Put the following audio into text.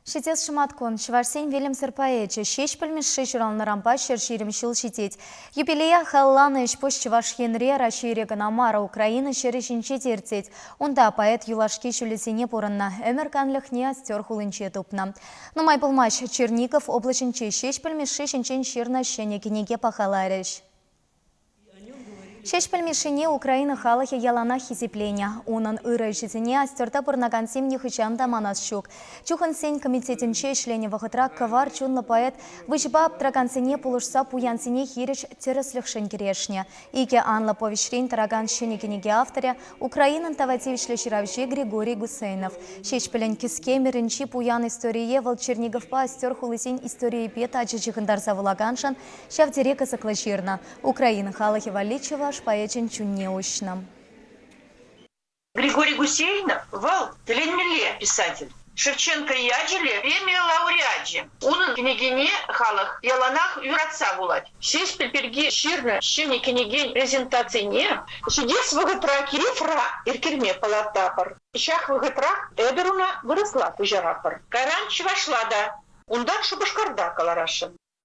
Ҫитес шӑматкун чӑвашсен вилӗмсӗр поэчӗ Ҫеҫпӗл Мишши ҫуралнӑранпа 120 ҫул ҫитет. Юбилея халалланӑ ӗҫ-пуҫ Чӑваш Енре, Раҫҫейре кӑна мар, Украина ҫӗрӗ ҫинче те иртет. Унта поэт юлашки ҫулӗсене пурӑннӑ, ӗмӗр канлӗхне Остер хулинче тупнӑ. Нумай пулмасть Чернигов облаҫӗнче Ҫеҫпӗл Мишши ҫинчен ҫырнӑ ҫӗнӗ кӗнеке пахаларӗҫ. Ҫеҫпӗл Мишшине Украина халӑхӗ яланах хисепленӗ. Унӑн ырӑ ӗҫӗсене Остерта пурӑнакансем нихӑҫан та манас ҫук. Чухӑнсен комитетӗнче ӗҫленӗ вӑхӑтра кӑвар чунлӑ поэт выҫӑпа аптӑракансене пулӑшса пуянсене хирӗҫ тӗрӗслӗхшӗн кӗрешнӗ. Икӗ анлӑ повеҫрен тӑракан ҫӗнӗ кӗнеке авторӗ Украинӑн тава тивӗҫлӗ ҫыравҫи Григорий Гусейнов. Ҫеҫпӗлӗн кӗске ӗмӗрӗнчи пуян историе вӑл Черниговпа Остер хулисен историйӗпе тачӑ ҫыхӑнтарса вулаканшӑн Ҫав тери кӑсӑклӑ ҫырнӑ. Украина халӑхӗ валли чӑваш поэчӗн чунне уҫнӑ. Григорий Гусейнов вӑл тӗлӗнмелле писатель. Шевченко ячӗллӗ премия лауреачӗ. Унӑн кӗнекине халӑх яланах юратса вулать. Ҫеҫпӗл пирки ҫырнӑ ҫӗнӗ кӗнекен презентацине ҫитес вӑхӑтра Киевра ирттерме палӑртатпӑр. Ҫак вӑхӑтрах эпир ӑна вырӑсла куҫаратпӑр. Кайран чӑвашла та, унтан Шупашкарта кӑларасшӑн.